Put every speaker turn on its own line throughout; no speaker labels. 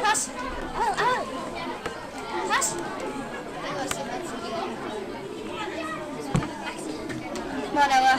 Pas. Awel, awel. Pas. Come on, Ella.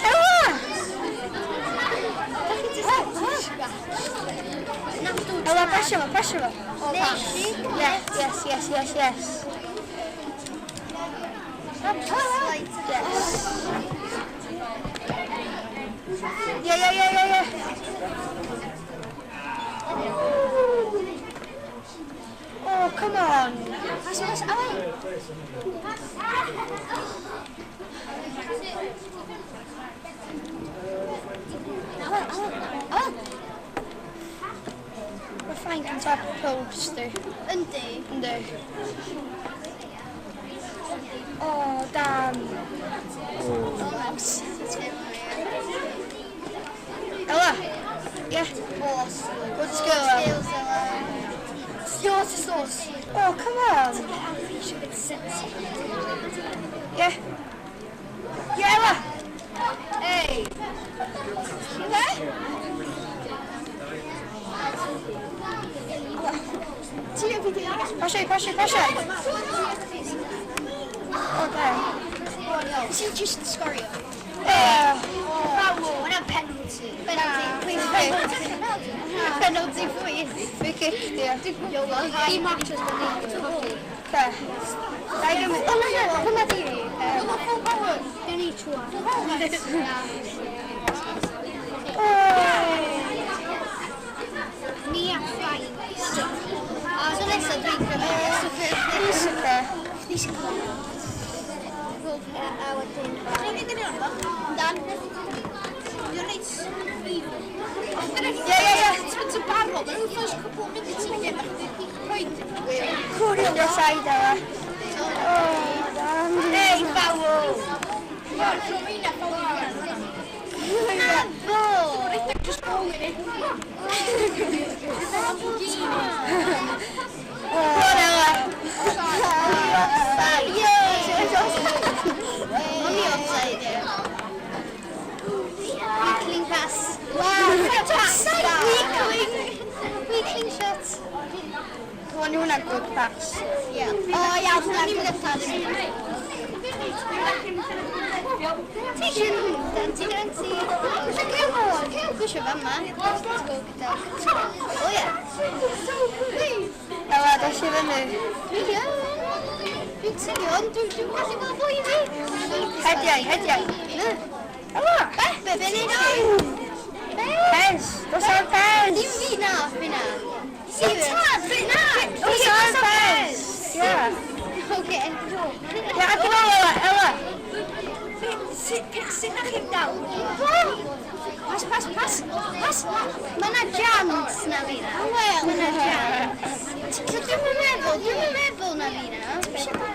Ella! Ella, pressure fo, pressure fo. Yes, yes, yes, yes, yes. Yes. Yeah. Oh, come on.
Pas, pas, awel. Awel, awel, awel.
We're fine yn top post, di.
Yndi.
Yndi. Oh, damn. Ella. Yeah. Good skill, Ella.
Skills, Ella.
Yours is yours. Oh, come on. Yeah. Yeah, Ella.
Hey.
Be?
Ti'n fi di
Pasio, pasio, pasio. Oh, damn.
Nes i just sgorio.
Yeah.
Foul. Hwnna'n penalty. Penalty, please. Penalty. Penalty, please.
Free kick, dear.
Dim ots os bod ni'n colli.
Okay. Dau gymryd.
O, na, na, hwnna di fi. Full power. Dwi'n ni trwa.
Oh.
Ni a Ffrainc. So nesaf dwi'n cymryd.
It's okay.
A wedyn... Dan.
Yeah.
Ti'n barod, yn y first couple of minutes in the game,
On your side, Ella. Oh, damn.
Hey, foul! Na, fo!
Just bowling it.
Come on, Ella.
O'n i offside, ie. Weakling pass. Wow, pass. Weakling. Weakling shot.
Come on, hwnna good pass.
Yeah. O, iawn, hwnna'n good pass. Danti, danti. Gwisio fama. O, ie.
Ella, dos i fyny.
Dwi'n trio, ond dwi'n gallu gweld fwy i fi.
Hediau, hediau. Ella.
Be? Be, be neud o? Be?
Pes. Dos ar Pes.
Dim fi na, fi na. Serious? Na!
Dos ar Pes. Yeah.
Okay.
Yeah, ac yn ôl, Ella. Ella.
Sut na chi'n dal?
Pas, pas, pas, pas. Mae yna chance na fi na. Wel, mae yna chance. So dwi'n meddwl na fi na.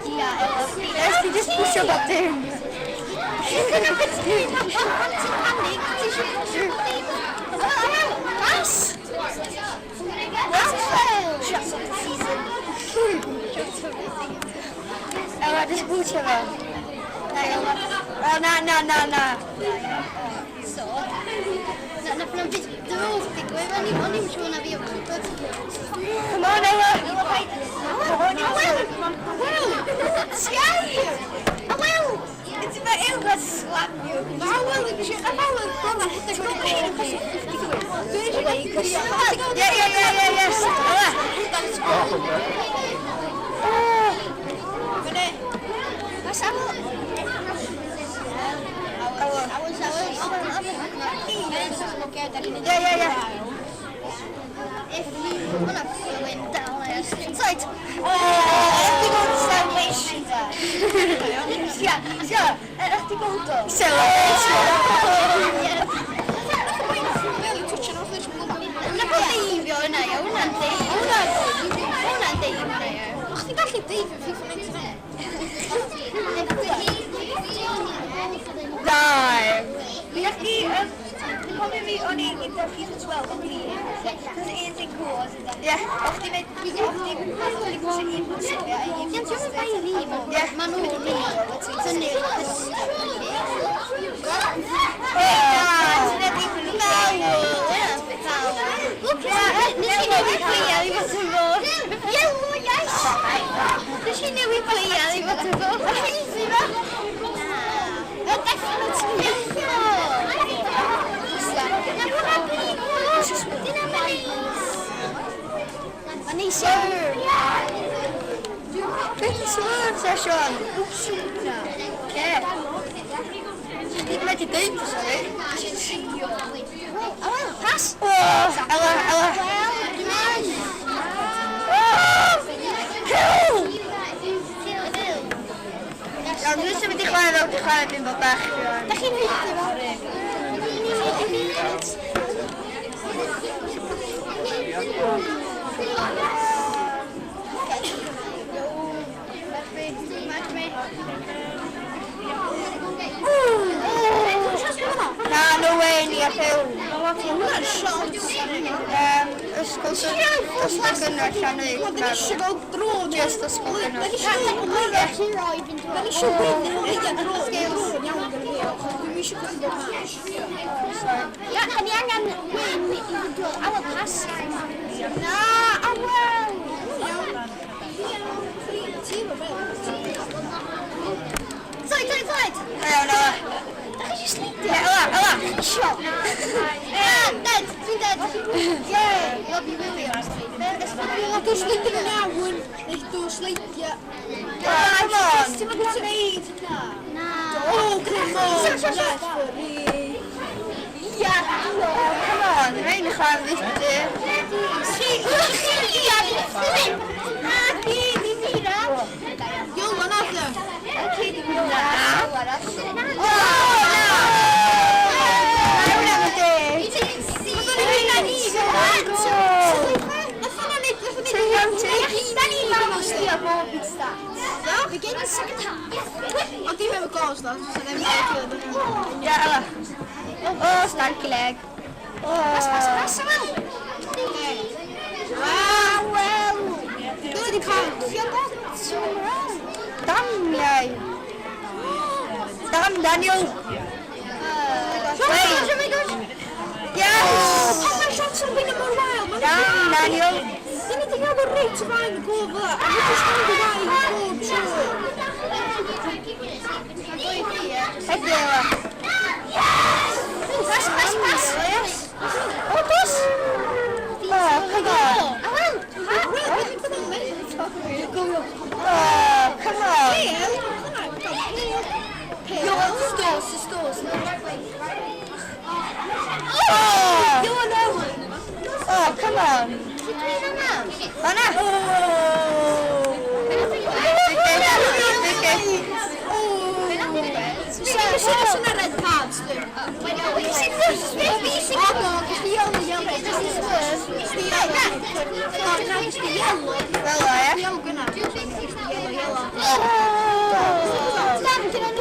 Ia, Ella.
Yes, ti just pwysio bob dim.
Dyna beth ti'n pan ti'n panig, ti eisiau pwysio bob dim. Awel, pas! Awel! Shots of the season. Shots of the season.
Ella, just bwtio fo.
Na, Ella.
Oh, na, na, na, na.
So, na, nath nhw'n byd drwg digwydd, o'n i'n siŵr na fi o keeper.
Come on, Ella.
Awel! Awel! Siai! Awel!
It's my Ella slam you. Awel yn eisiau... Awel yn gorau rhedeg o'r
Yeah, yes. Ella. Oh.
Mas awel. Awel, awel, awel.
Yeah.
If you wanna throw in down there. Inside.
Oh, chdi gweld celebration da? Ia, ia, chdi gweld o?
Celebration.
Na bod deifio yna, ia. Hwnna'n deifio. Hwnna'n deifio, ia.
Chdi gallu deifio FIFA 99?
Dive.
Fi chdi, cofio fi, o'n i gyda FIFA 12 o'n i. Cos un thing cool oedd yna.
Yeah.
O'ch di mynd, o'ch di o'ch di pwysio un bwysio a un
Iawn, ti'n mynd bai fi,
Ie.
ma nhw'n tynnu
Oh.
Foul! Inevitable. Haeddu fo. Na. Definitely. Na, hwnna brif. Dyna ma'n neis. Ma'n neis iawn.
Beth i sôn, sa Sean? Ce. Chdi wedi deud, sorry.
Awel, pas.
Oh, Ella, Ella.
Wel, dwi'n mynd.
Oh! Kill!
Kill, kill.
Iawn, dwi'n symud i chwarae fel dwi'n chwarae bimbo bach.
Da chi'n haeddu fo?
Na, no way, ni a Phil.
Hwnna'n shot.
Ysgol ysgol gynnar Llanwy.
Wel, da ni eisiau gael dro.
Just ysgol
Da
gynnar.
ni eisiau Da ni eisiau win o leia dro. Dro yn iawn gyda fi. Dwi'n eisiau gwylio match.
Na, ni angen win i fynd o. Awel, pas. Na, awel.
Iawn. Ti efo bel.
Sorry, sorry, sorry.
Iawn, Ella.
Da chi eisiau sleidio?
Ie, Ella, Ella.
Isio. Ah, dead, dwi'n dead. Yeah, Robbie Williams.
Dwi'n sleidio yn iawn. Neu dwi'n sleidio.
Oh, come on.
Ti'n mynd i wneud?
Na.
Oh, come on. Referee.
Yeah. Oh, come on. Rhaid i chwarae fifty.
Chi, chi, ia, Philip. Na, di, di fi na.
Iolo nath e.
Na. Oh, na. Na, hwnna mynd i.
Nath hwnna neud, nath hwnna
Ti iawn, ti?
Da ni'n fawr sdio bob i start. Begin the second half.
Ond dim efo goals ddo, so ddim yn
Ia, Ella. Oh, stanky leg.
Pas, pas, pas, Awel. Awel.
Dwi wedi cael.
Damiau. Dam, Daniel.
Wait.
Yes!
Pan mae shots yn mynd mor wael, mae'n
Dam, Daniel.
Dyn ni wedi cael o reit o flaen y gôl fel 'a, a mae jyst yn mynd i bob tro.
Head Ella.
Pas, pas, pas.
Oh, dos. Oh, come on.
Awel.
Oh, come on.
Yo, stos, stos.
Oh!
Yo, no.
Oh, come on.
Sut dwi'n yna?
Fanna. Vicky.
Sy'n red cards, dwi. O, no, gysdi yellow, yellow. Gysdi yellow. O, na, gysdi yellow.
Fel o, ie?
Yellow gynna. Gysdi yellow, yellow.
Oh!
Dam, dyna ni.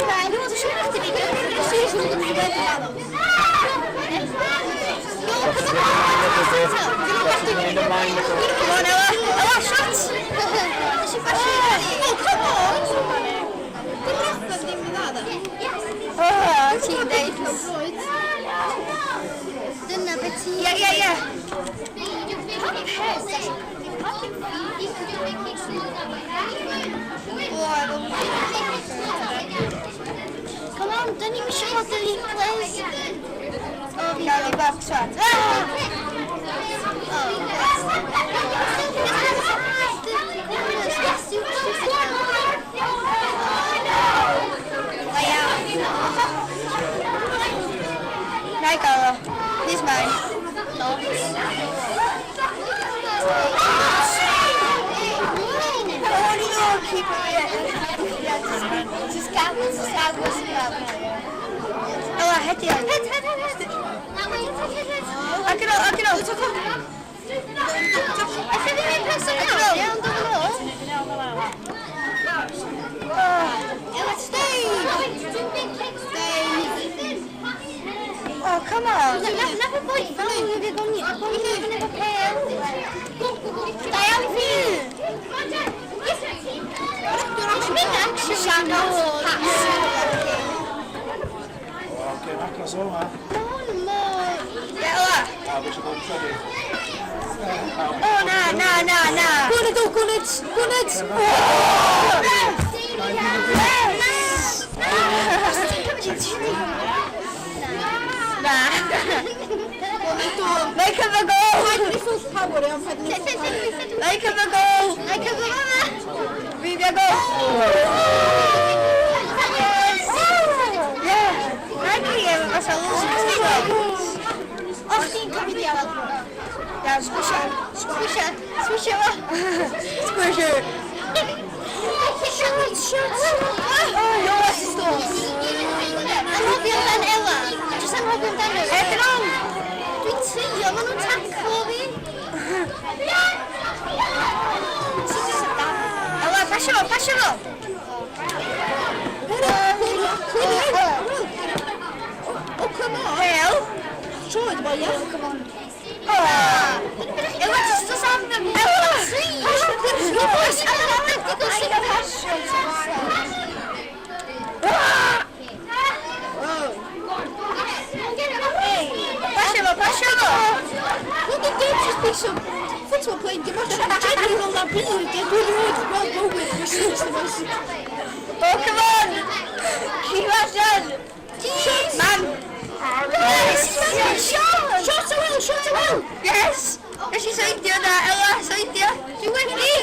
Come on, Ella. Ella, shot!
Oh, come on! Dim ref ddim yn dda, dda.
Oh, ti'n deud.
Dyna beth ti...
Ie, ie, ie.
Come on, dyn ni'n eisiau bod yn replays.
Oh, Gael ei box one. Ah! Da iawn. Na i gael o. He's mine. Oh, no, keep it.
Just gael, just gael, just gael.
Ella, head i.
Head, head, head, head. Head, head, head.
Ac yn ôl, ac yn ôl.
Alla fi mynd pas yna? Iawn, dod yn ôl.
Oh,
Stay!
Stay. Oh, come on.
Na, na, na, boi, fel yw fi gwn i, gwn i fyny efo pel. Da iawn fi! Mynd action pass.
Oce, agos o yma.
Mor, mor.
Ie, Ella.
A, fe eisiau bod yn trefi.
Oh, na, na, na, na.
Gwynedd o, Gwynedd, Gwynedd!
Oh!
Yes! Os ti'n cymryd i ti
Na. Mae'n cyfo gol!
Paid ni full power iawn, paid ni full power.
Mae'n cyfo gol!
Mae'n cyfo mama!
Fi fi gol!
Yes!
Yeah! Mae'n glir efo fasa
Och chdi'n cymryd i awel.
Iawn, sgwisio.
Sgwisio. Sgwisio fo.
Sgwisio.
Shot, shot.
Oh, no, that's a stone.
Anghofio amdan Ela. Jyst anghofio amdano.
Head it on!
Dwi'n trio, maen nhw'n taclo fi.
Ela, pasio fo, pasio fo!
Oh, come on.
Wel.
Troed, boy, yeah.
Come on.
Oh. Ela, just dos am... Ela!
Pasio. Pasio.
Ah! Pasio fo, pasio fo!
Well, the game's just piece of football playing. Dim ots am general na byd. Dwi'n rhaid gweld bywyd busnes the boys.
Oh, come on! Keep allan! Man!
Yes! Shot!
Shot a wel, shot a wel.
Yes! Nes i seidio na, Ela, seidio!
Dwi wedi!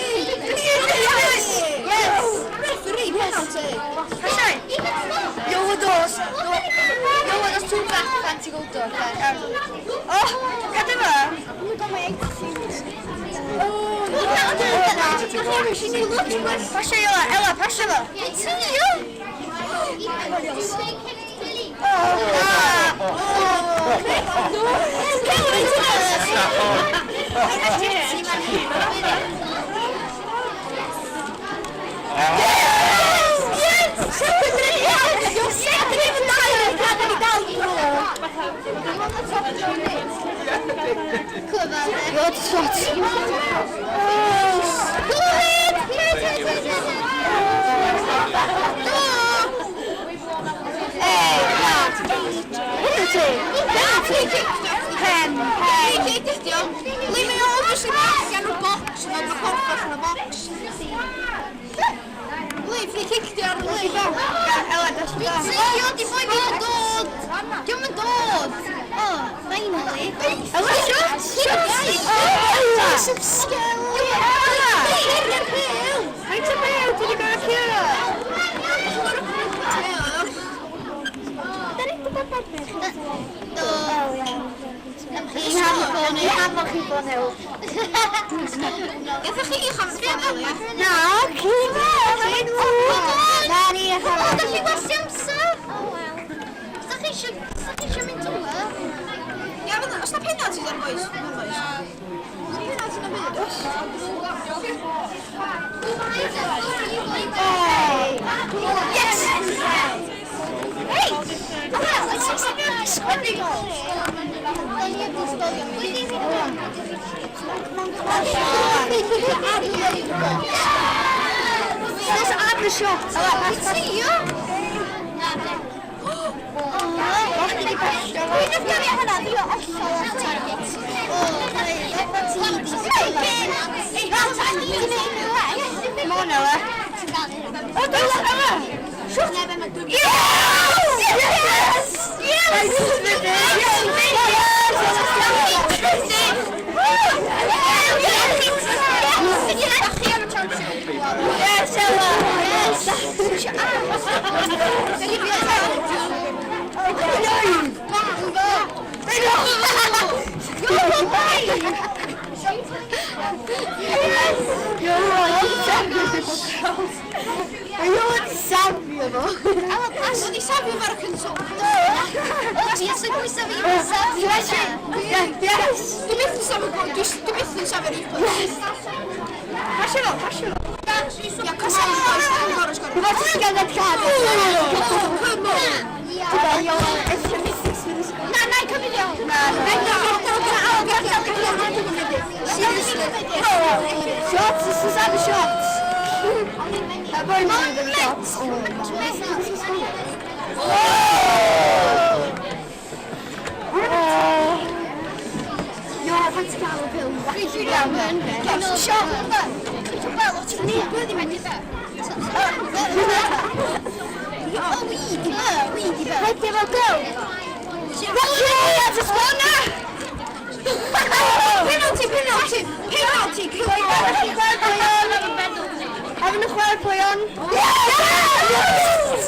Yes! Yes!
Referee, penalty.
Pasio! Yo, dos! Yo, dos two back pan ti'n gweld o. Oh, gada fo!
Oh,
Pasio Ela, Ela, pasio fo!
Dwi'n trio!
Oh, na!
No.
Yes! Yes! Second even dau yn cadw ni dal bro.
Good shot. Go ahead! Go!
Hey, na. Penalty! Penalty! Pen, pen.
Free kick ydi o. Le mae o obviously allan o'r box, yna dwi'n corff allan o'r box. Le, free kick di ar le.
Ela, dos
Dwi'n trio, di boi fi'n dod! Diolch yn dod! Oh, finally.
Ela, shot! Shot!
Ela!
Some skill.
Ela!
Cyrra'r bêl.
Faint o bêl ti wedi gorau curo?
Do. Chi'n hafo ffôn, chi'n hafo chi ffôn ew.
Gathoch chi i'ch am ffôn, ie?
Na, cyn
Na, ni O, da chi wastio amser? Da chi eisiau mynd drwy?
Ia, fydd, os na penalty ar boys? Na, boys. Os na penalty na byd, oes?
Yes! Hey! Well, it's just sgwennu. Da ni wedi sgorio. Pwy di fi
Dos ar y shot. Ela, pas, pas.
Trio?
Pasio.
Pwy nath gyrru hwnna? Fi o hollol off target. O, ti di sgorio.
Come on, Ela. Oh, dos, Ela. Shot. Yes! Yes! Yes! Yes! Yes, Ella! Yes! You're safio fo.
O'n i safio fo'r console.
Obviously, pwy safio fi safio.
Yes!
Dwi'n methu safio gol, dwi'n methu safio replay.
Pasio fo, pasio fo.
Ia, come on, boys, dwi'n gorau sgorio.
Dwi'n fod ti'n gael car.
Oh, come on.
Na, na, cymryd iawn.
Na, na.
Seriously.
Shots, this is other shots. That boy's doing the shots. Oh! Yo, faint gael y bil?
Shot. Wel, o ti'n Wedi efo go.
Yeah, just go na!
Penalty, penalty, penalty,
Having a chwarae pwy on. Yes!